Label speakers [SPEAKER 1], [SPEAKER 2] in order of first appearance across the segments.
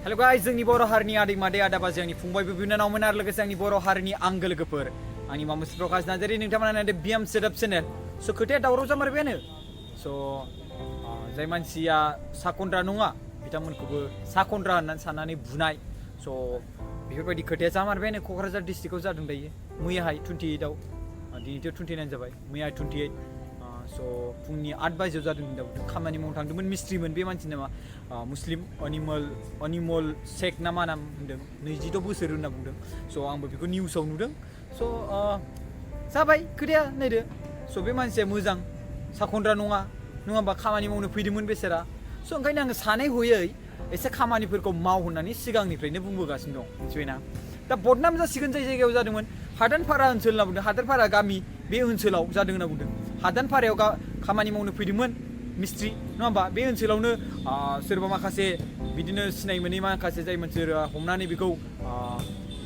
[SPEAKER 1] hello guys जोंनि बर' हारिनि आदै मादै आदा बाजै आंनि फंबाय बिनानावमोन आरो लोगोसे आंनि बर' हारिनि आंगो लोगोफोर आंनि मामुस प्रकाश नार्जारी नोंथांमोना नायदो बिएम सेटआप चेनेल स' खोथाया दावराव जामारबायानो स' जाय मानसिया साखन्द्रा नङा बिथांमोनखौबो साखन्द्रा होननानै साननानै बुनाय स' बेफोरबायदि खोथाया जामारबायानो क'क्राझार डिस्ट्रिक्टआव जादों दायो मैयाहाय 28आव दिनैथ' 29 जाबाय मैया 28 स' फुंनि 8 बाजियाव जादों दाउ खामानि मावनो थांदोंमोन मिस्ट्रिमोन बे मानसि नामा मुस्लिम अनिमल शेख ना मा नाम होनदों 22 बोसोर होनना बुंदों स' आंबो बेखौ निउसाव नुदों स' जाबाय खोथाया नायदो स' बे मानसिया मोजां साखन्द्रा नङा होमबा खामानि मावनो फैदोंमोन बेसेरा स' ओंखायनो आङो सानै हयै एसे खामानिफोरखौ माव होननानै सिगांनिफ्रायनो बुंबोगासिनो दं मिथिबायना दा बदनाम जासिगोन जाय जायगायाव जादोंमोन हादानपारा ओनसोल होनना बुंदों हादानपारा गामि बे ओनसोलाव जादों होनना बुंदों हादानपारायाव खामानि मावनो फैदोंमोन मिस्ट्रि नङा होमबा बे ओनसोलावनो सोरबा माखासे बिदिनो सिनाय मोनै माखासे जाय मानसिफोरा हमनानै बेखौ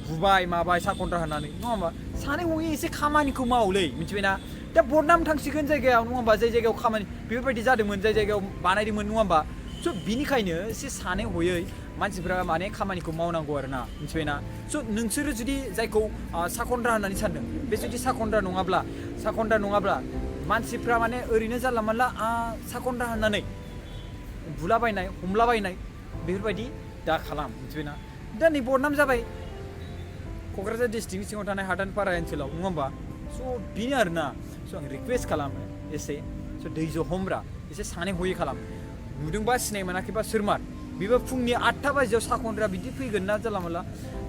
[SPEAKER 1] बुबाय माबाय साखन्द्रा होननानै नङा होमबा सानै हयै एसे खामानिखौ मावलै मिथिबायना दा बदनाम थांसिगोन जायगायाव नङा होमबा जाय जायगायाव खामानि बेफोरबायदि जादोंमोन जाय जायगायाव बानायदोंमोन नङा होमबा स' बिनिखायनो एसे सानै हयै मानसिफ्रा माने खामानिखौ मावनांगौ आरो ना मिथिबायना स' नोंसोरो जुदि जायखौ साखन्द्रा होननानै सानदों बे जुदि साखन्द्रा नङाब्ला मानसिफ्रा माने ओरैनो जानला मानला साखन्द्रा होननानै बुलाबायनाय हमलाबायनाय बेफोरबायदि दा खालाम मिथिबायना दा नै बदनाम जाबाय क'क्राझार डिस्ट्रिक्टनि सिङाव थानाय हादानपारा ओनसोलाव नङा होमबा स' बेनो आरोना स' आं रिकुवेस्ट खालामो एसे स' दैज' हमब्रा एसे सानै हयै खालाम नुदोंबा सिनाय मोनाखैबा सोरमार बेबो फुंनि 8 बाजियाव साखन्द्रा बिदि फैगोन ना जानला मानला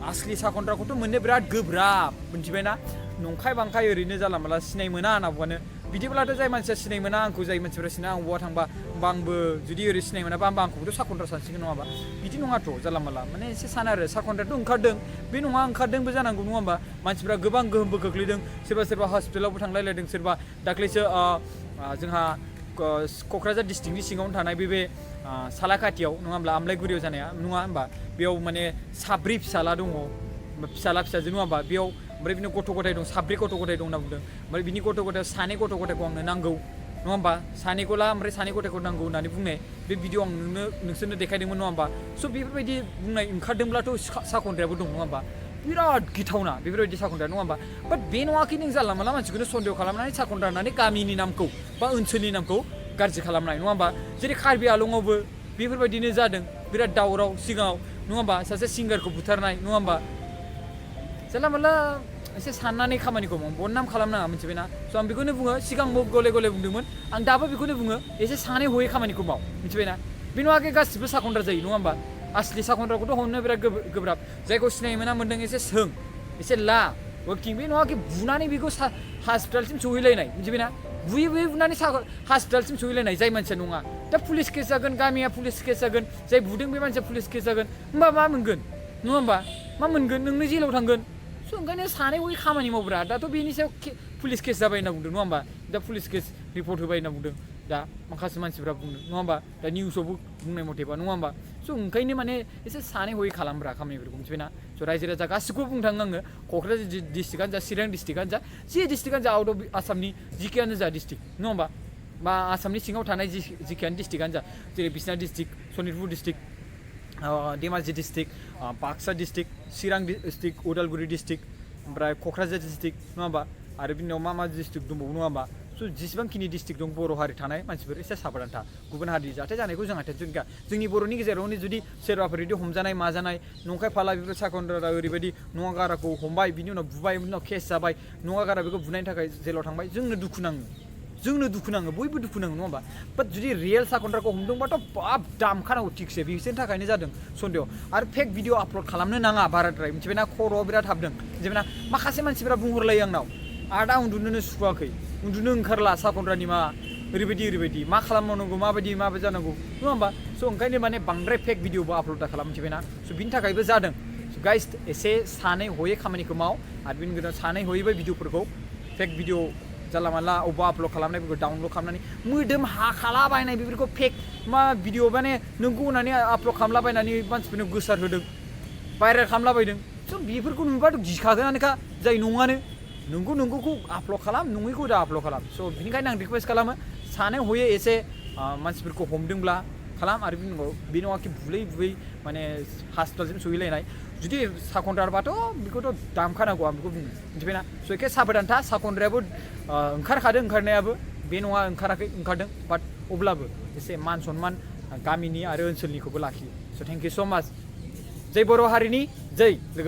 [SPEAKER 1] आसलि साखन्द्राखौथ' मोननो बिराद गोब्राब मिथिबायना नंखाय बांखाय ओरैनो जानला मानला सिनाय मोना होनना बुङानो बिदिब्लाथ' जाय मानसिया सिनाय मोना आंखौ जाय मानसिफ्रा सिनाय आं बहा थांबा होमबा आंबो जुदि ओरै सिनाय मोनाबा होमबा आंखौबोथ' साखन्द्रा सानसिगोन नङाबा बिदि नङाथ' जानला मानला माने एसे साना आरो साखन्द्राथ' ओंखारदों बे नङा ओंखारदोंबो जानांगौ नङा होमबा मानसिफ्रा गोबां गोहोमबो खोख्लैदों सोरबा हस्पिटालावबो थांलायलायदों सोरबा दाख्लैसो जोंहा क'क्राझार डिस्ट्रिक्टनि सिङावनो थानाय बे सालाकाथियाव नङा होमब्ला आमलायगुरियाव जानाया नङा होमबा बेयाव माने 7 फिसाला दङ फिसाजो नङा होमबा बेयाव ओमफ्राय बिदिनो गथ' गथाय दं 7 गथ' गथाय दं होनना बुंदों ओमफ्राय बिनि गथ' गथाय 2 गथ' गथायखौ आंनो नांगौ नङा होमबा 2खौ ला ओमफ्राय 2 गथायखौ नांगौ होननानै बुंनाय बे भिडिअ आं नोंसोरनो देखायदोंमोन नङा होमबा स' बेफोरबायदि बुंनाय ओंखारदोंब्लाथ' साखन्द्रायाबो दं नङा होमबा बिराद गिथावना बेफोरबायदि साखन्द्रा नङा होमबा बाट बे नङाखि नों जानला मानला मानसिखौनो सन्देह खालामनानै साखन्द्रा होननानै गामिनि नामखौ बा ओनसोलनि नामखौ गाज्रि खालामनाय नङा होमबा जेरै कार्बि आलंआवबो बेफोरबायदिनो जादों बिराद दावराव सिगाङाव नङा होमबा सासे सिंगारखौ बुथारनाय नङा होमबा जानला मानला एसे साननानै खामानिखौ माव बदनाम खालामनाङा मिथिबायना स' आं बेखौनो बुङो सिगांबो गले गले बुंदोंमोन आं दाबो बेखौनो बुङो एसे सानै हयै खामानिखौ माव मिथिबायना बे नङाखि गासिबो साखन्द्रा जायो नङा होमबा आसलि साखन्द्राखौथ' हमनो बिराद गोब्राब जायखौ सिनाय मोना मोन्दों एसे सों एसे ला वर्किं बे नङाखि बुनानै बेखौ हस्पिटालसिम सहैलायनाय मिथिबायना बुयै बुनानै हस्पिटालसिम सहैलायनाय जाय मानसिया नङा दा पुलिस केस जागोन गामिया पुलिस केस जागोन जाय बुदों बे मानसिया पुलिस केस जागोन होमबा मा मोनगोन नङा होमबा मा मोनगोन नोंनो जेलाव थांगोन स' ओंखायनो सानै हयै खामानि मावब्रा दाथ' बेनि सायाव पुलिस केस जाबाय होनना बुंदों नङा होमबा दा पुलिस केस रिपर्ट होबाय होनना बुंदों दा माखासे मानसिफ्रा बुंदों नङा होमबा दा निउसावबो बुंनाय मथेबा नङा होमबा स' ओंखायनो माने एसे सानै हयै खालामब्रा खामानिफोरखौ मिथिबायना स' रायजो राजा गासिखौबो बुंनो थाङो आङो क'क्राझार डिस्ट्रिक्टआनो जा चिरां डिस्ट्रिक्टआनो जा जे डिस्ट्रिक्टआनो जा आउट अफ आसामनि जिखियानो जा डिस्ट्रिक्ट नङा होमबा बा आसामनि सिङाव थानाय जिखियानो डिस्ट्रिक्टआनो जा जेरै Biswanath district Sonitpur district Dhemaji district Baksa district Chirang district Udalguri district ओमफ्राय क'क्राझार डिस्ट्रिक्ट नङा होमबा आरो बिनि उनाव मा डिस्ट्रिक्ट दंबावो नङा होमबा स' जेसेबांखिनि डिस्ट्रिक्ट दं बर' हारि थानाय मानसिफोर एसे साबधान था गुबुन हारि जाथाय जानायखौ जोंहा टेनसन गैया जोंनि बर'नि गेजेरावनो जुदि सोरबाफोर बिदि हमजानाय माजानाय नंखाय फाला बेफोर साखन्द्रा ओरैबायदि नङा गाराखौ हमबाय बिनि उनाव बुबाय बिनि उनाव केस जाबाय नङा गारा बेखौ बुनायनि थाखाय जेलाव थांबाय जोंनो दुखु नाङो बयबो दुखु नाङो नङा होमबा बाट जुदि रियेल साखन्द्राखौ हमदोंबाथ' बाब दामखानांगौ थिगसे बिसोरनि थाखायनो जादों सन्देह आरो फेक भिडिअ आपल'ड खालामनो नाङा बाराद्राय मिथिबायना खर'आव बिराद हाबदों मिथिबायना माखासे मानसिफोरा बुंहरलायो आंनाव आदा उन्दुनोनो सुखुवाखै उन्दुनो ओंखारला साखन्द्रानि मा ओरैबायदि मा खालामनांगौ माबायदि जानांगौ नङा होमबा स' ओंखायनो माने बांद्राय फेक भिडिअबो आपल'ड दा खालाम मिथिबायना स' बिनि थाखायबो जादों स' गाइस एसे सानै हयै खामानिखौ माव आरो बिनि गेजेराव सानै हयैबो भिडिअफोरखौ फेक भिडिअ जानला मानला अबेबा आपल'ड खालामनायफोरखौ डाउनल'ड खालामनानै मोदोम हाखालाबायनाय बेफोरखौ फेक मा भिडिअ माने नोंगौ होननानै आपल'ड खालामलाबायनानै मानसिफोरनो गोसार होदों भाइरेल खालामलाबायदों स' बेफोरखौ नुबाथ' गिखागोनानोखा जाय नङानो नंगौखौ आपल'ड खालाम नङैखौ दा आपल'ड खालाम स' बिनिखायनो आं रिकुवेस्ट खालामो सानै हयै एसे मानसिफोरखौ हमदोंब्ला खालाम आरो बे नङा कि बुलै बुयै माने हस्पिटालसिम सहैलायनाय जुदि साखनद्राबाथ' बेखौथ' दामखानांगौ आं बेखौ बुङो मिथिबायना स' एखे साबधान था साखनद्रायाबो ओंखारखादों ओंखारनायाबो बे नङा ओंखाराखै ओंखारदों बाट अब्लाबो एसे मान सनमान गामिनि आरो ओनसोलनिखौबो लाखियो स' थेंक इउ स' माच जै बर' हारिनि जै लोगो